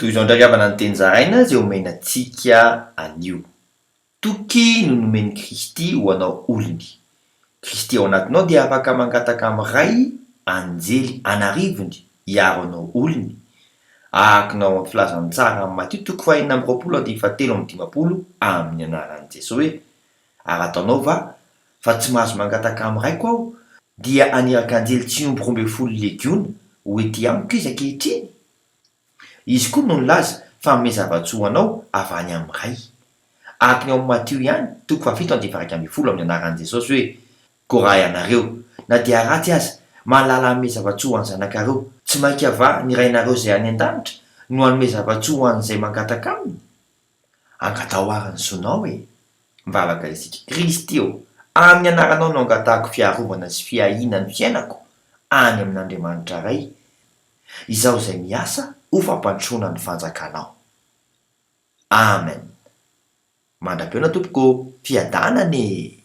Toy izao indray ry havana ny teny zaraina izay omena antsika anio. Toky no nomen'i Kristy ho anao olony. Kristy ao anatinao dia afaka mangataka amin'ny Ray anjely an'arivony hiaro anao olony. Araka ny ao amin'ny Filazantsara amin'i Matio toko fahenina amby roapolo andininy fahatelo amby dimampolo amin'ny anaran'i Jesoa hoe, Ary ataonao va fa tsy mahazo mangataka amin'ny Raiko aho dia haniraka anjely tsy omby 12 legiona ho ety amiko izy ankehitriny? Izy koa no nilaza fa hanome zava-tsoa ho anao avy any amin'ny Ray. Araka ny ao amin'ny Matio ihany, toko fahafito andininy faha-iraika ambin'ny folo amin'ny anaran'i Jesosy hoe, Koa raha ianareo, na dia ratsy aza, mahalala hanome zava-tsoa ho an'ny zanakareo, tsy mainka va ny Rainareo izay any an-danitra no hanome zava-tsoa ho an'izay mangataka aminy? Angataho àry ny zonao e! Mivavaka isika. Kristy ô, amin'ny anaranao no angatahako fiarovana sy fiahiana ny fiainako any amin'Andriamanitra Ray, Izaho izay miasa ho fampandrosoana ny fanjakanao. Amen. Mandra-pihaona tompoko ô! Fiadanana e!